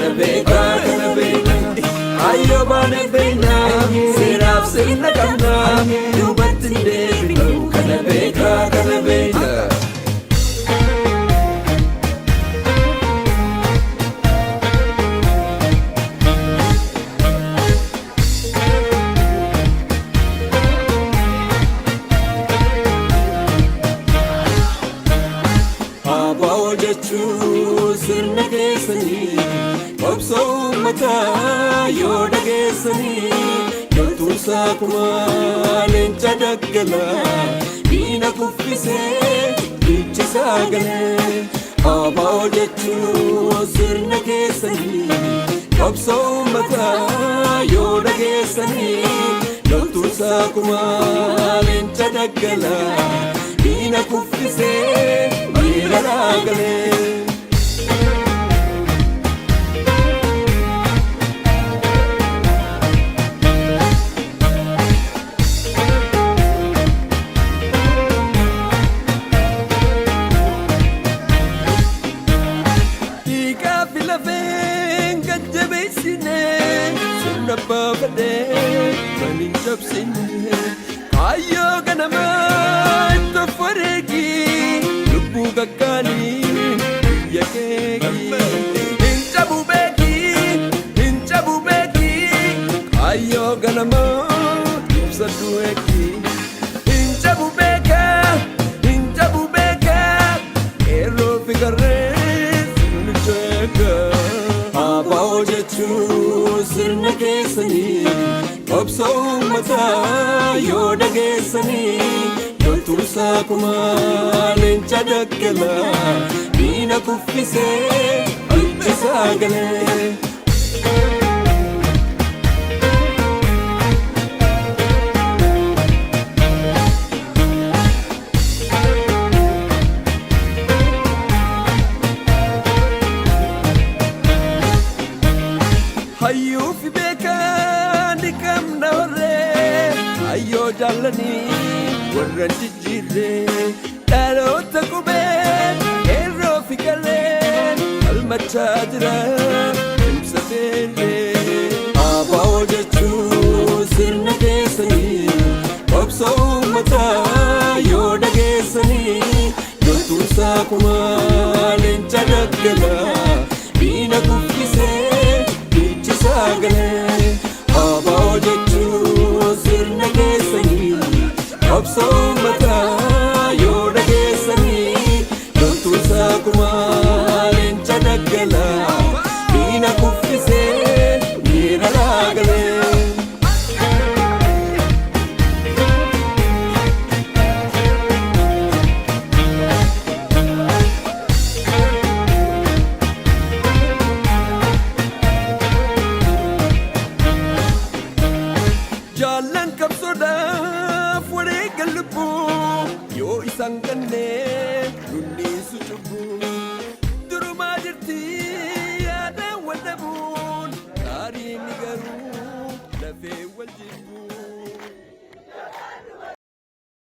Kana beekaa, kana beekna, kaayyoo baane beekna, seeraaf sirna qabna, duubatti hin deebinu. Kana beekaa, kana beekna. Abaa'oo jechuun sirna keessanii, qabsoo uummataa yoo dhageessanii, loltuunsaa kumaa leenca daggalaa diina kuffisee dhiichisaa galee. Abaa'oo jechuun sirna keessanii, qabsoo uummataa yoo dhageessanii, loltuunsaa kumaa leenca daggalaa diina kuffisee miira galee. Dhiigaa fi lafeen gad jabeessine, sirna baafadhee kan hin cabsine, kaayyoo ganamaa itti of wareegi, lubbuu gaggaanii biyya keegi. Hin cabu beeki, hin cabu beeki, kaayyoo ganamaa ibsadhu eegi. Hin cabu beekaa, hin cabu beekaa, qeerroo fi qarree sirnicha eegaa. Abaa'oo jechuun sirna keessanii, qabsoo uummataa yoo dhageessanii, loltuunsaa kumaa leenca daggalaa diina kuffisee dhiichisaa galee. Hayyuu fi beekaa ni qabna horree, hayyoo jaallanii warra hin jijjiirree, dhaloota qubee qeerroo fi qarreen falmachaa jira cimsa beellee. Abaa'oo jechuun sirna keessanii, qabsoo uummataa yoo dhageessanii, loltuunsaa kumaa leenca daggalaa diina kuffisee dhiichisaa galee. Abaa'oo jechuun sirna keessanii, qabsoo uummataa yoo dhageessanii, loltuunsaa kumaa leenca daggalaa diina kuffisee miira galee. Jaallan qabsoodhaaf wareega lubbuu yoo isaan gannee nunni